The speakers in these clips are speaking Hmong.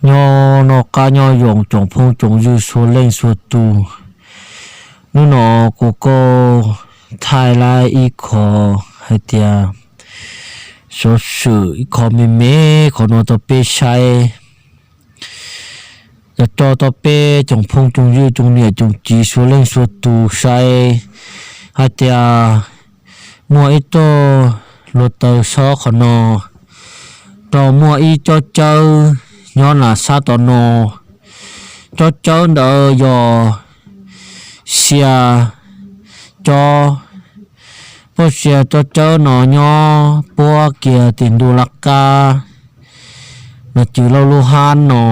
Nyob noj qab nyob zoo tsoom phooj tsoom ywg txhua leej txhua tus, hnub no kuv kuj thaij laib ib qho hais tias xov xwm ib qho me me qhov no rau peb saib, tso rau peb tsoom phooj tsoom ywg tsoom niam tsoom txiv txhua leej txhua tus saib hais tias muaj ib tug hluav taws xob qhov no tau muaj ib tsob cawb nyob nram sab tom no. Tsob cawb ntawd yog xya tsob, puag xya tsob cawb no nyob puab kiag tim ntu laj qab no cwm lauj lub hab no.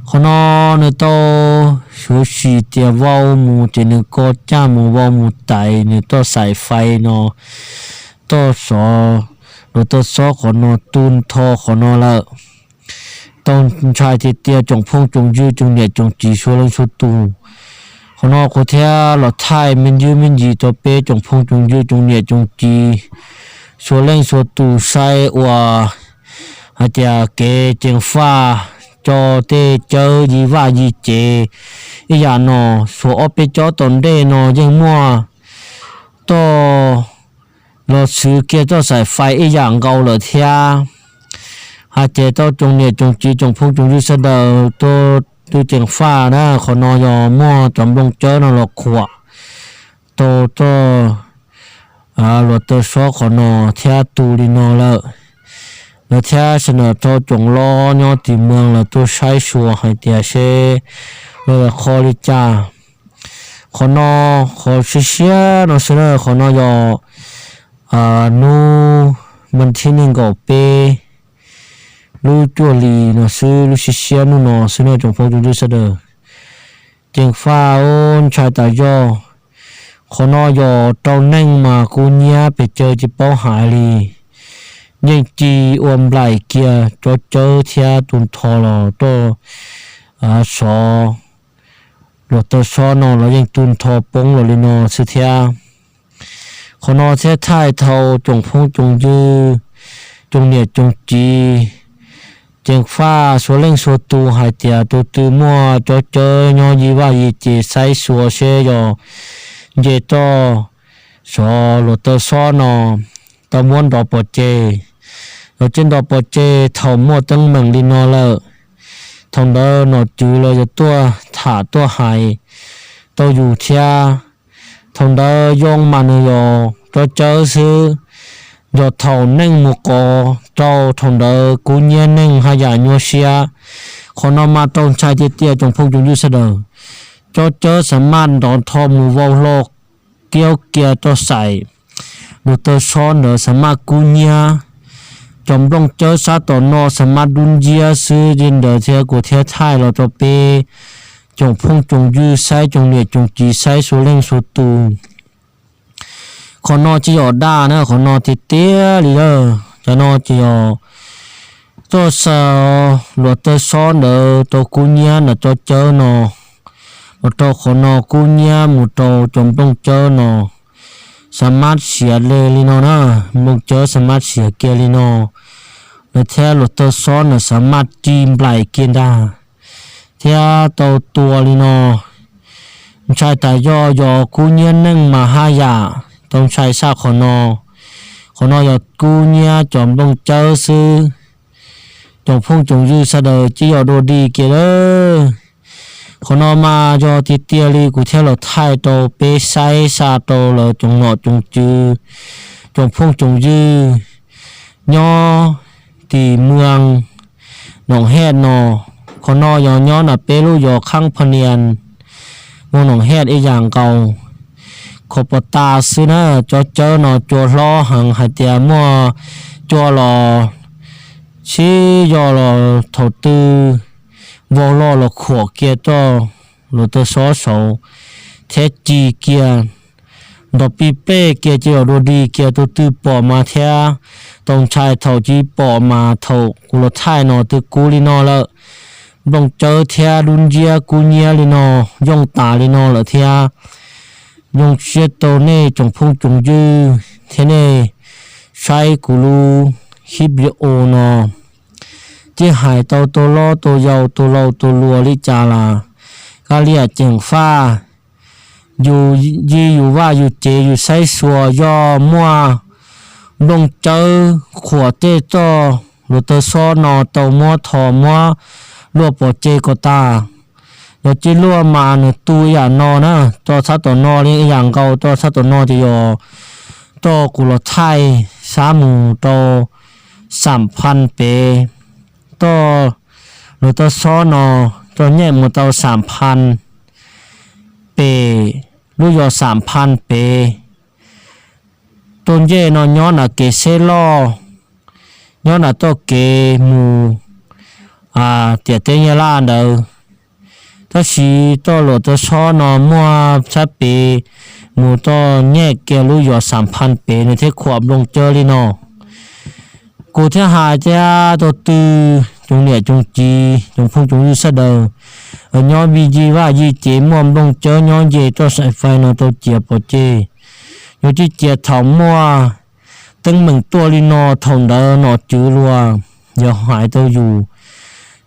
Qhov no nws tau suav sim tias vau mus ces nws ko caj mus vau mus tais nws toj xaim fais no, toj xov, hluav taws xob qhov no tu nrho qhov no lawm. Tau ntshai tiag tiag tsoom phooj tsoom ywg tsoom niam tsoom txiv txhua leej txhua tus. Qhov no kuv thiaj los thaij me ntsis me ntsis rau peb tsoom phooj tsoom ywg tsoom niam tsoom txiv txhua leej txhua tus saib ua hais tias kev ceev faj, tso tej cawb yim vaj yim tsev ib yam no, xuas ob peb tsob tom ntej no yeej muaj toj los xwv kiag toj xaim fais ib yam nkaus lawm thiab. Hais tias tau tsoom niam tsoom txiv tsoom phooj tsoom ywg sawv daws tau tw ceev faj na, qhov no yog muaj cov nplooj cawb no los khuam tau toj hluav taws xob qhov no thiab tu li no lawm. Lawv thiab sawv daws rau tsoom hlob nyob tim moos lawv tuaj saib xyuas hais tias seb lawv qhov li cas. Qhov no, qhov siab siab no xwb na, qhov no yog hnub vas thib nees nkaum peb lub cuaj hli no xwb, lub siab siab hnub no xwb no tsoom phooj tsoom ywg sawv daws. Ceev faj ntshai tas zog. Qhov no yog rau neeg mas kub hnyiab pes tsawg tsis paub hais li. Yeej ci ua nplaim kiag tsob cawb thiab tu nrho los rau xov, hluav taws xob no los yeej tu nrho poob los li no xwb thiab. Qhov no thiaj thaij dhau tsoom phooj tsoom ywg, tsoom niam tsoom txiv, ceev faj txhua leej txhua tus hais tias tus twg muaj tsob cawb nyob yim vaj yim tsev saib xyuas seb yog nce toj xov, hluav taws xob no tau muab nrov pov tseg. Yog tsis nrov pov tseg thaum muaj teeb meem li no lawm, thaum ntawd nom tswv los yuav tuaj tham tuaj hais tau yus thiab. Thaum ntawd yoo mas nws yog tsob cawb xwb, yog thaum neej mus qov rau thaum ntawd kub hnyiab neeg haj yam nyuaj siab. Qhov no mas tau ntshai tiag tiag tsoom phooj tsoom ywg sawv daws. Tsob cawb xa maj nrov nrho mus vau hlo kiaub kiag rau xaim, hluav taws xob ntawd xa maj kub hnyiab, cov nplooj cawb sab tom no xa maj dub nciab xwb li ntawd thiab kuv thiaj thaij los rau peb tsoom phooj tsoom ywg saib, tsoom niam tsoom txiv saib txhua leej txhua tus. Qhov no tsis yog dag na, qhov no tiag tiag li lawm. Cov no ces yog toj xa hluav taws xob ntawd rau kub hnyiab ntawm tsob cawb no, los rau qhov no kub hnyiab mus rau cov nplooj cawb no, xa maj siav le li no na, nplooj cawb xa maj siav kiag li no, lawv thiab hluav taws xob ntawd xa maj ci nplaim kiag ntag, thiab tau tua li no. Ntshai tas zog, yog kub hnyiab neeg mas haj yam tau ntshai tshaj qhov no. Qhov no yog kub hnyiab cov nplooj cawb xwb. Tsoom phooj tsoom ywg sawv daws tsis yog dua dig kiag lawm. Qhov no mas yog tiag tiag li kuv thiaj los thaij rau peb saib xa rau lawv tsoom nom tsoom tswv, tsoom phooj tsoom ywg nyob tim moos Noom Hej no. Qhov no yog nyob nram peb lub zos Khab Pha Nias, moos Noom Hej ib yam nkaus. Khov pos tas xwb na, tsob cawb no cua hlob heev hais tias muaj cua los sib yog los thaum twg vau loj los khuam kiag rau hluav taws xob saud thiab ci kiag nrov pij plej kiag ces yog dua dig kiag, tus twg pom mas thiab tau ntshai, thaum tsis pom mas thaum kuv los thaij no twb kub li no lawm. Nplooj cawb thiab dub nciab kub hnyiab li no, yooj tas li no lawm thiab. Zoo siab rau nej tsoom phooj tsoom ywg thiab nej saib kuv lub hib video no. Tsis hais tau tus hlob tus yau tus laus tus hluas li cas los, kab liam ceem faj, yus yij yus vaj yus tsev yus saib xyuas yog muaj nplooj tsawb qhuam tej txoj hluav taws xob no tau muab tho muab luaj pov tseg kom tas. Yog tsis luaj mas nws tu ib yam no na, txoj sab tom no li ib yam nkaus, txoj sab tom no ces yog txoj kuv los thaij sab mus rau xam phaj pem, txoj hluav taws xob no txoj nyem mus tau xam phaj pem, lub zos xam phaj pem. Txoj nyem no nyob nram kev seb loj, nyob nram txoj kev mus tiam teb Nyab Laj ntawd. Tab sis txoj hluav taws xob no muaj sab pem mus txoj nyem kiag lub zos xam phaj pem nws thiaj qhuam nplooj tsawb li no. Kuv thiaj hais tias tus twg, tsoom niam tsoom txiv tsoom phooj tsoom ywg sawv daws, nyob yij vaj yij tsev muaj nplooj tsawb nyob nce txoj sai fais no rau cia pov tseg. Yog tsis cia thaum muaj teeb meem tuaj li no thaum ntawd nom tswv luag yuav hais rau yus.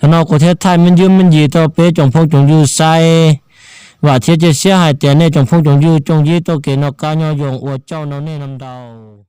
Yog no kuv thiaj thaij me ntsis me ntsis rau peb tsoom phooj tsoom ywg saib. Vam thiab cia siab hais tias nej tsoom phooj tsoom ywg tsoom yib txoj kev noj qab nyob zoo, ua tsaug ntau nej no ntau.